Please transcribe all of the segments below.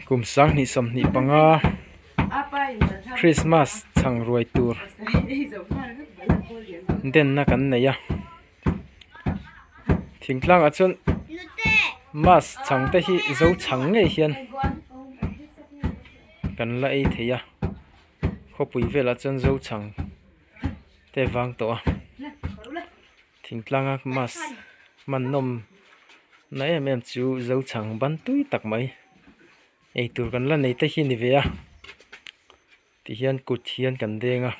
Kum 2025 Christmas chhang ruai tur denna kan nei a thingtlang ah chuan mass chhang te hi zo chhang ngei hian kan la ei thei a khawpui velah chuan zo chhang te vang tawh a thingtlanga mass hman nawm na em em chu zo chhang ban tui tak mai eitur kan la nei te hi a ni ve a tihian kut hian kan deng a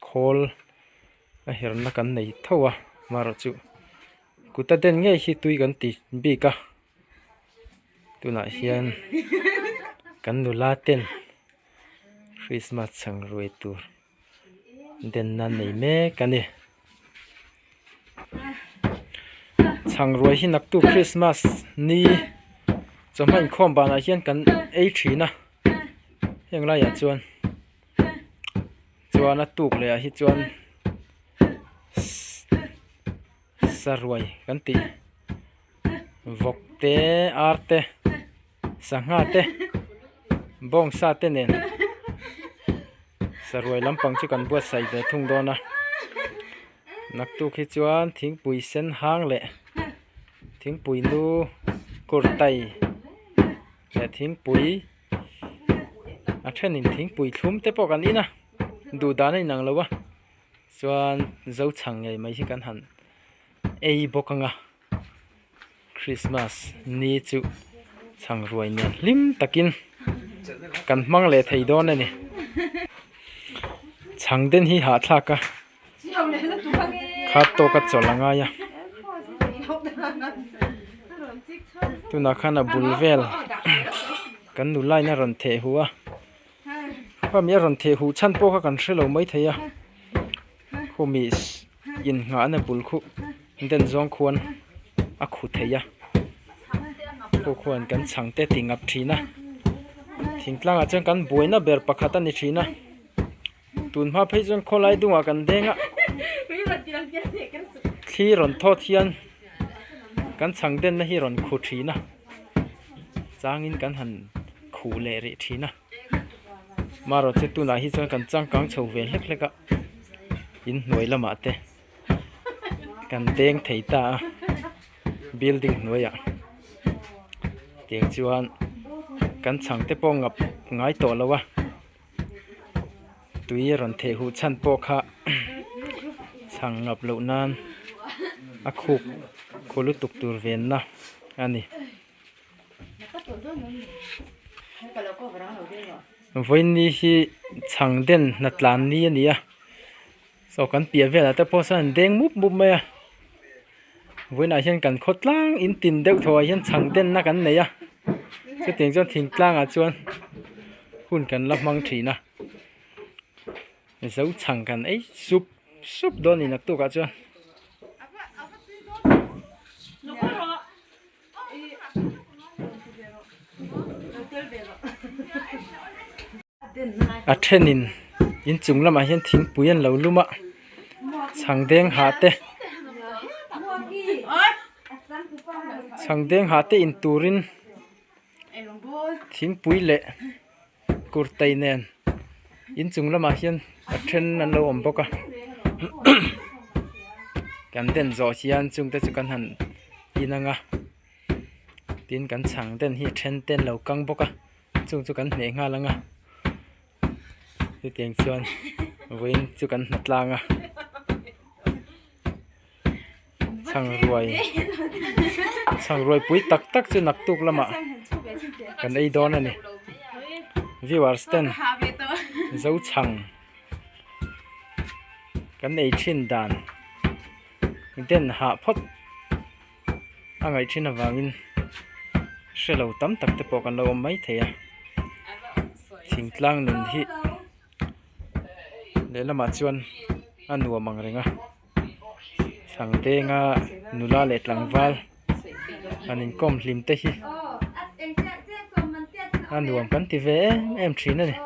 khawl a herna kan nei tho a amaherawhchu kut a den ngei hi tui kan ti bik a tunah hian kan nula ten christmas chhang ruai tur. Denna nei mek a ni. Chhang ruai hi naktuk Christmas ni chawhma inkhawm banah hian kan ei thin a heng laiah chuan chuan a tuk leh ah hi chuan saruai kan tih vawk te ar te sangha te bawngsa te nen saruai lampang chu kan buatsaih ve thung dawn a naktuk hi chuan thingpui sen hang leh thingpui nu kurtai leh thingpui a thenin thingpui thlum te pawh kan in a duh dan a inang lo a chuan zochhang ngei mai hi kan han ei bawk ang a. Christmas ni chu chhang ruai nen hlim takin kan hmang leh thei dawn a ni. Chhang den hi hahthlak a khat tawk a chawlh a ngai a tunah khan a bul vel kan nula in a rawn theh huh a khami a rawn theh huh chhan pawh kha kan hrelo maithei a khumi innghahna bul khuh den zawng khuan a khu thei a pawh khuan kan chhang te ti ngap thin a thingtlang ah chuan kan buaina ber pakhat a ni thin a tun hma phei chuan khawlai dungah kan deng a thli rawn thawt hian kan chhang denna hi rawn khu thin a changin kan han khuh leh rih thin a marawh chu tunah hi chuan kan changkang chho ve hlek hlek a inhnuai lamah te kan deng thei ta a building hnuaiah tiang chuan kan chhang te pawh ngap ngai tawh lo a tui a rawn theh huh chhan pawh kha chhang ngap loh nan a khuk khaw lutuk tur venna a ni. Vawiin hi chhang den hnatlan ni a ni a saw kan piah velah te pawh sawn an deng mup mup mai a vawiinah hian kan khaw tlang in tin deuh thaw ah hian chhang denna kan nei a chutiang chuan thingtlang ah chuan hun kan la hmang thin a zo chhang kan ei sup sup dawn a ni naktuk ah chuan. A thenin inchung lamah hian thingpui an lo lum a chhang deng hah te chhang deng hah te in turin thingpui leh kurtai nen inchung lamah hian a then an lo awm bawk a kan den zawh hian chungte chu kan han in ang a tin kan chhang den hi a then te an lo kang bawk a chung chu kan hneh nghal ang a chutiang chuan vawiin chu kan hna tlang a chhang ruai chhang ruai pui tak tak chu naktuk lamah kan ei dawn a ni viewers ten zo chhang kan ei thin dan den hah phawt a ngaih thin avangin hre lo tam tak te pawh kan lo awm mai thei a thingtlang nun hi lehlamah chuan a nuam ang reng a chhang denga nula leh tlangval an inkawm hlim te hi a nuam kan ti ve em em thin a ni.